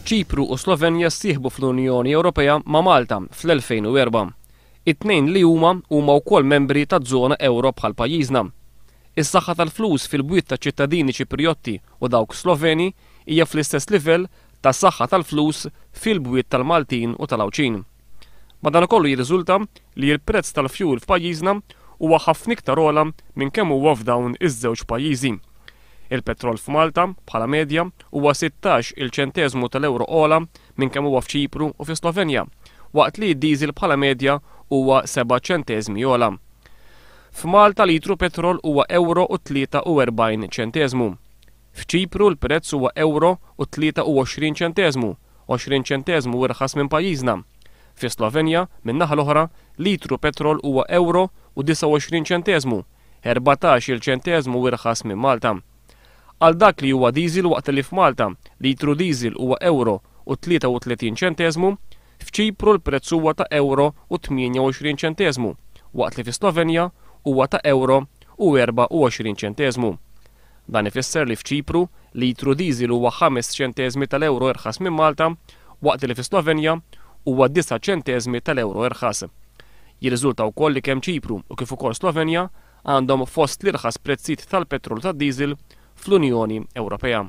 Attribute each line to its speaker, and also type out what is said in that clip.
Speaker 1: Ċipru u Slovenja ssieħbu fl-Unjoni Ewropea ma' Malta fl-2004. It-tnejn li huma huma wkoll membri taż-żona ewro bħal pajjiżna. Is-saħħa tal-flus fil-bwiet taċ-ċittadini Ċiprijotti u dawk Sloveni hija fl-istess livell tas-saħħa tal-flus fil-bwiet tal-Maltin u tal-Għawdxin. Madankollu jirriżulta li l-prezz tal-fjuwil f'pajjiżna huwa ħafna iktar ogħla minn kemm huwa f'dawn iż-żewġ pajjiżi. Il-petrol f'Malta, bħala medja, huwa 16 il ċenteżmu tal-ewro ogħla minn kemm huwa f'Ċipru u fis-Slovenja, waqt li d-diesel bħala medja huwa 7 ċenteżmi ogħla. F'Malta litru petrol huwa ewro u 43 ċenteżmu. F'Ċipru l-prezz huwa ewro u 23 ċenteżmu, 20 ċenteżmu irħas minn pajjiżna. Fis-Slovenja, min-naħa l-oħra, litru petrol huwa ewro u 29 ċenteżmu, 14-il ċenteżmu irħas minn Malta. Għal dak li huwa diesel waqt li f'Malta litru diesel huwa ewro u 33 ċenteżmu, f'Ċipru l-prezz huwa ta' ewro u 28 ċenteżmu, waqt li fis-Slovenja huwa ta' ewro u 24 ċenteżmu. Dan ifisser li f'Ċipru litru diesel huwa 5 ċenteżmi tal-ewro irħas minn Malta, waqt li fis-Slovenja huwa 9 ċenteżmi tal-ewro irħas. Jirriżulta wkoll li kemm Ċipru u kif ukoll Slovenja għandhom fost l-irħas prezzijiet tal-petrol u tad-diesel fl-Unjoni Ewropea.